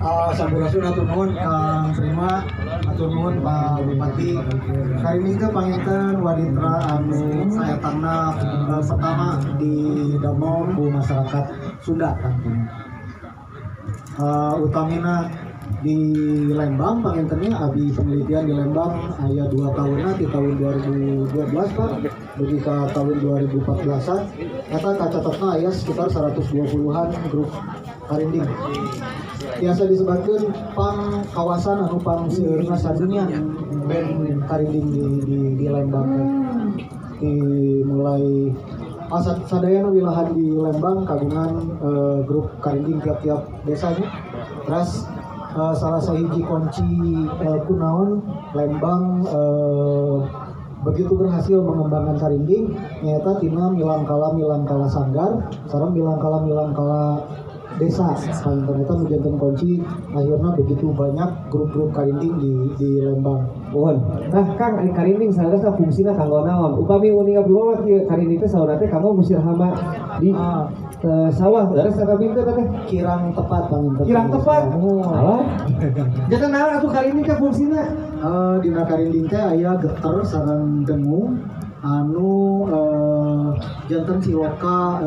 Sampurasun, hatur nuhun Kang Prima, hatur nuhun Pak Bupati. Karinding teh panginten waditra anu saetangna pertama di damel ku masyarakat Sunda kan. Utamina di Lembang pangintennya. Abi penelitian di Lembang aya 2 tahunna, di tahun 2012, Pak, dugi ka tahun 2014-an eta kacatetna aya sekitar 120-an grup karinding. Biasa disebutkan pang kawasan anu pang seueurna sadunya band karinding di Lembang teh. Di mulai asa sadayana wilahan di Lembang kagungan grup karinding tiap-tiap desanya. Terus salah sahiji kunci kunaon Lembang begitu berhasil mengembangkan karinding nyaeta tina milangkala milangkala sanggar sareng milangkala milangkala desa. Panginten eta nu janten kunci akhirnya begitu banyak grup-grup karinding di Lembang. Mohon. Nah, Kang, ari karinding saleresna fungsina kanggo naon? Upami uning abdi mah kieu, karinding teh saurna teh kanggo ngusir hama di sawah. Leres eta binten teh? Kirang tepat panginten. Kirang tepat. Oh. Alah. Janten naon atuh karinding teh fungsina? Dina karinding teh aya geter sareng dengung anu janten siloka.